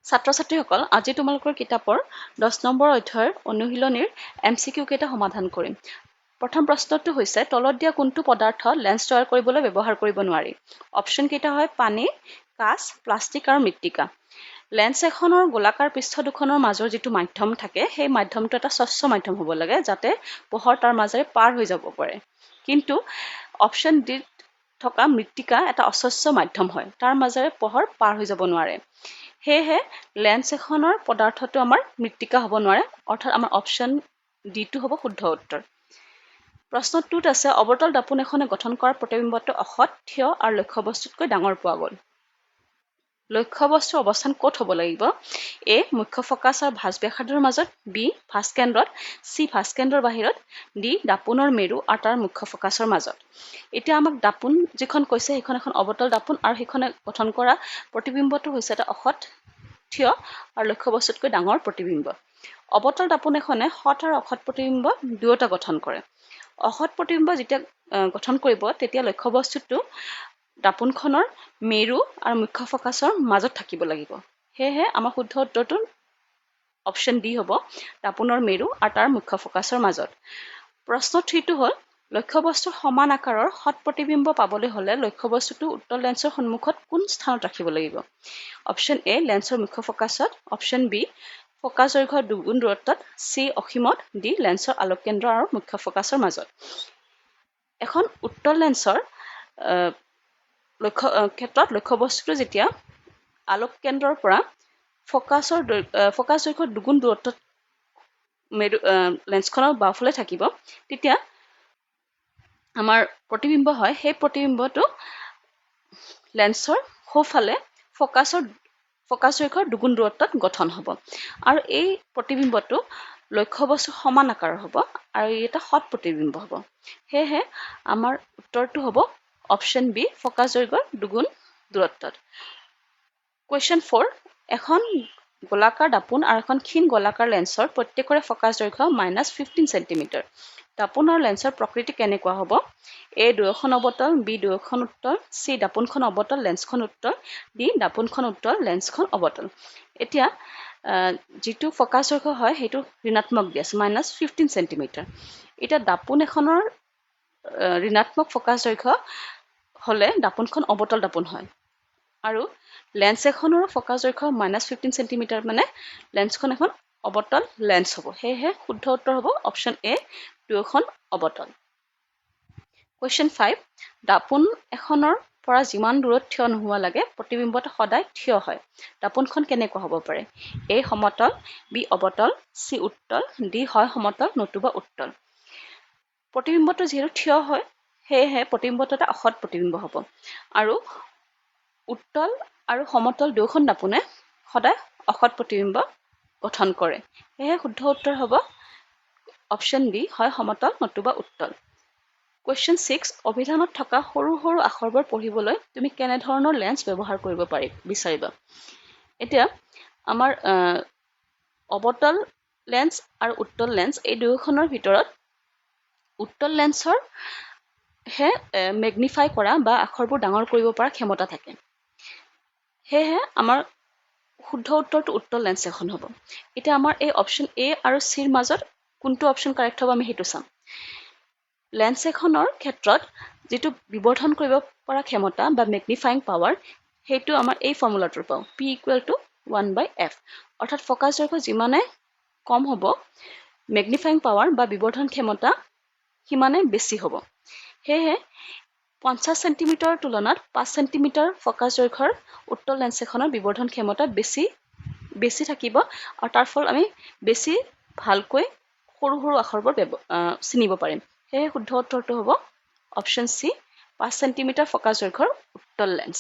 ছাত্ৰ ছাত্ৰীসকল, আজি তোমালোকৰ কিতাপৰ 10 নম্বৰ অধ্যায়ৰ অনুশীলনীৰ এমচিকিউ কেইটা সমাধান কৰিম। প্ৰথম প্ৰশ্নটো হৈছে, তলত দিয়া কোনটো পদাৰ্থ লেন্স তৈয়াৰ কৰিবলৈ ব্যৱহাৰ কৰিব নোৱাৰি? অপশ্যন কেইটা হয় পানী, কাঁচ, প্লাষ্টিক আৰু মৃত্তিকা। লেন্স এখনৰ গোলাকাৰ পৃষ্ঠ দুখনৰ মাজৰ যিটো মাধ্যম থাকে, সেই মাধ্যমটো এটা স্বচ্ছ মাধ্যম হ'ব লাগে, যাতে পোহৰ তাৰ মাজেৰে পাৰ হৈ যাব পাৰে। কিন্তু অপশ্যন ডিত থকা মৃত্তিকা এটা অস্বচ্ছ মাধ্যম হয়, তাৰ মাজেৰে পোহৰ পাৰ হৈ যাব নোৱাৰে। সেয়েহে লেন্স এখনৰ পদাৰ্থটো আমাৰ মৃত্তিকা হ'ব নোৱাৰে, অৰ্থাৎ আমাৰ অপশ্যন ডিটো হ'ব শুদ্ধ উত্তৰ। প্ৰশ্নটোত আছে, অৱতল দাপোন এখনে গঠন কৰা প্ৰতিবিম্বটো অসৎ, থিয় আৰু লক্ষ্যবস্তুতকৈ ডাঙৰ পোৱা গ'ল। লক্ষ্যবস্তুৰ অৱস্থান ক'ত হ'ব লাগিব? এ মুখ্য ফকাছ আৰু ভাঁজ ব্যাসাৰ্ধৰ মাজত, বি ভাঁজ কেন্দ্ৰত, চি ভাঁজ কেন্দ্ৰৰ বাহিৰত, ডি দাপোনৰ মেৰু আৰু তাৰ মুখ্য ফকাছৰ মাজত। এতিয়া আমাক দাপোন যিখন কৈছে, সেইখন এখন অৱতল দাপোন আৰু সেইখনে গঠন কৰা প্ৰতিবিম্বটো হৈছে এটা অসৎ, থিয় আৰু লক্ষ্যবস্তুতকৈ ডাঙৰ প্ৰতিবিম্ব। অৱতল দাপোন এখনে সৎ আৰু অসৎ প্ৰতিবিম্ব দুয়োটা গঠন কৰে। অসৎ প্ৰতিবিম্ব যেতিয়া গঠন কৰিব, তেতিয়া লক্ষ্যবস্তুটো দাপোনখনৰ মেৰু আৰু মুখ্য ফকাছৰ মাজত থাকিব লাগিব। সেয়েহে আমাৰ শুদ্ধ উত্তৰটো অপশ্যন ডি হ'ব, দাপোনৰ মেৰু আৰু তাৰ মুখ্য ফকাছৰ মাজত। প্ৰশ্ন থ্ৰীটো হ'ল, লক্ষ্যবস্তুৰ সমান আকাৰৰ সৎ প্ৰতিবিম্ব পাবলৈ হ'লে লক্ষ্যবস্তুটো উত্তল লেন্সৰ সন্মুখত কোন স্থানত ৰাখিব লাগিব? অপশ্যন এ লেন্সৰ মুখ্য ফকাছত, অপশ্যন বি ফকাছ দৈৰ্ঘ্যৰ দুগুণ দূৰত্বত, চি অসীমত, ডি লেন্সৰ আলোককেন্দ্ৰ আৰু মুখ্য ফকাছৰ মাজত। এখন উত্তল লেন্সৰ লক্ষ্য ক্ষেত্ৰত লক্ষ্যবস্তুটো যেতিয়া আলোককেন্দ্ৰৰ পৰা ফকাছ দৈৰ্ঘ্যৰ দুগুণ দূৰত্বত মেৰু লেন্সখনৰ বাওঁফালে থাকিব, তেতিয়া আমাৰ প্ৰতিবিম্ব হয়, সেই প্ৰতিবিম্বটো লেন্সৰ সোঁফালে ফকাছ দৈৰ্ঘ্যৰ দুগুণ দূৰত্বত গঠন হ'ব আৰু এই প্ৰতিবিম্বটো লক্ষ্যবস্তুৰ সমান আকাৰৰ হ'ব আৰু ই এটা সৎ প্ৰতিবিম্ব হ'ব। সেয়েহে আমাৰ উত্তৰটো হ'ব অপশ্যন বি, ফকাছ দৈৰ্ঘ্যৰ দুগুণ দূৰত্বত। কুৱেশ্যন 4, এখন গোলাকাৰ দাপোন আৰু এখন ক্ষীণ গোলাকাৰ লেন্সৰ প্ৰত্যেকৰে ফকাছ দৈৰ্ঘ্য -15 চেণ্টিমিটাৰ। দাপোন আৰু লেন্সৰ প্ৰকৃতি কেনেকুৱা হ'ব? এ দুয়োখন অৱতল, বি দুয়োখন উত্তল, চি দাপোনখন অৱতল, লেন্সখন উত্তল, ডি দাপোনখন উত্তল, লেন্সখন অৱতল। এতিয়া যিটো ফকাছ দৈৰ্ঘ্য হয়, সেইটো ঋণাত্মক দি আছে, -15 চেণ্টিমিটাৰ। এতিয়া দাপোন এখনৰ ঋণাত্মক ফকাছ দৈৰ্ঘ্য হ'লে দাপোনখন অৱতল দাপোন হয় আৰু লেন্স এখনৰো ফকাছ দৈৰ্ঘ্য -15 চেণ্টিমিটাৰ মানে লেন্সখন এখন অৱতল লেন্স হ'ব। সেয়েহে শুদ্ধ উত্তৰ হ'ব অপশ্যন এ, দুয়োখন অৱতল। কুৱেশ্যন 5, দাপোন এখনৰ পৰা যিমান দূৰত থিয় নোহোৱা লাগে, প্ৰতিবিম্বটো সদায় থিয় হয়। দাপোনখন কেনেকুৱা হ'ব পাৰে? এ সমতল, বি অৱতল, চি উত্তল, ডি হয় সমতল নতুবা উত্তল। প্ৰতিবিম্বটো যিহেতু থিয় হয়, সেয়েহে প্ৰতিবিম্বটো এটা অসৎ প্ৰতিবিম্ব হ'ব আৰু উত্তল আৰু সমতল দুয়োখন দাপোনে সদায় অসৎ প্ৰতিবিম্ব গঠন কৰে। সেয়েহে শুদ্ধ উত্তৰ হ'ব অপশ্যন ডি, হয় সমতল নতুবা উত্তল। কুৱেশ্যন 6, অভিধানত থকা সৰু সৰু আখৰবোৰ পঢ়িবলৈ তুমি কেনেধৰণৰ লেন্স ব্যৱহাৰ কৰিব বিচাৰিবা? এতিয়া আমাৰ অৱতল লেন্স আৰু উত্তল লেন্স, এই দুয়োখনৰ ভিতৰত উত্তল লেন্সৰ হে মেগনিফাই কৰা বা আখৰবোৰ ডাঙৰ কৰিব পৰা ক্ষমতা থাকে। সেয়েহে আমাৰ শুদ্ধ উত্তৰটো উত্তল লেন্স এখন হ'ব। এতিয়া আমাৰ এই অপশ্যন এ আৰু চিৰ মাজত কোনটো অপশ্যন কাৰেক্ট হ'ব, আমি সেইটো চাম। লেন্স এখনৰ ক্ষেত্ৰত যিটো বিবৰ্ধন কৰিব পৰা ক্ষমতা বা মেগনিফাইং পাৱাৰ, সেইটো আমাৰ এই ফৰ্মুলাটোৰ পাওঁ, P equal to one by F। অৰ্থাৎ ফকাছ দৈৰ্ঘ্য যিমানে কম হ'ব, মেগনিফাইং পাৱাৰ বা বিবৰ্ধন ক্ষমতা সিমানে বেছি হ'ব। সেয়েহে 50 চেণ্টিমিটাৰৰ তুলনাত 5 চেণ্টিমিটাৰ ফকাছ দৈৰ্ঘ্যৰ উত্তল লেন্স এখনৰ বিবৰ্ধন ক্ষমতা বেছি বেছি থাকিব আৰু তাৰ ফলত আমি বেছি ভালকৈ সৰু সৰু আখৰবোৰ চিনিব পাৰিম। সেয়েহে শুদ্ধ উত্তৰটো হ'ব অপশ্যন চি, 5 চেণ্টিমিটাৰ ফকাছ দৈৰ্ঘ্যৰ উত্তল লেন্স।